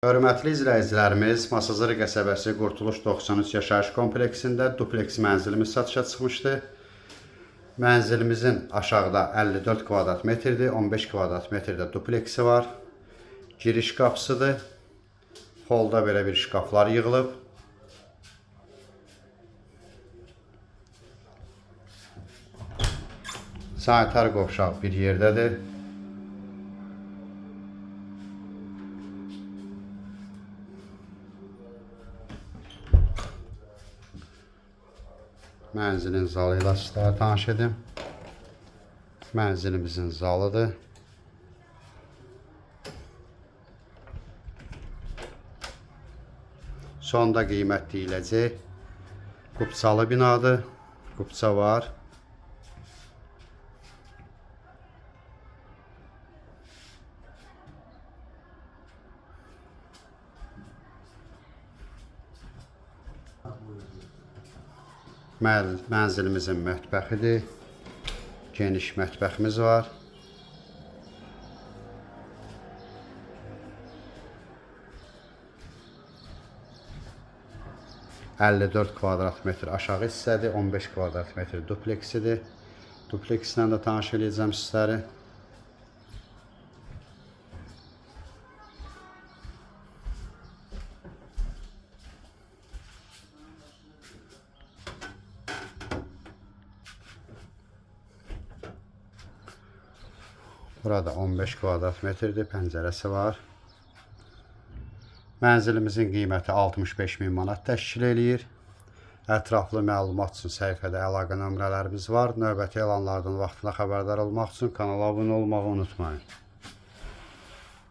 Hörmətli izləyicilərimiz, Masazır qəsəbəsi Qurtuluş 93 yaşayış kompleksində dupleks mənzilimiz satışa çıxmışdı. Mənzilimizin aşağıda 54 kvadrat metrdir, 15 kvadrat metrdə dupleksi var. Giriş qapısıdır. Holda belə bir şkaflar yığılıb. Sanitar qovşaq bir yerdədir. Mənzilin zalı ilə sizlərə tanış edim. Mənzilimizin zalıdır. Sonda qiymət deyiləcək. Qupçalı binadır. Qupça var. Mənzilimizin mətbəxidir. Geniş mətbəximiz var. ...54 kvadrat metr aşağı hissədir, 15 kvadrat metr dupleksidir. Duplekslə də tanış eləyəcəm sizləri. Burada 15 kvadrat metrdir, pəncərəsi var. Mənzilimizin qiyməti 65 min manat təşkil eləyir. Ətraflı məlumat üçün səhifədə əlaqə nömrələrimiz var. Növbəti elanlardan vaxtında xəbərdar olmaq üçün kanala abunə olmağı unutmayın.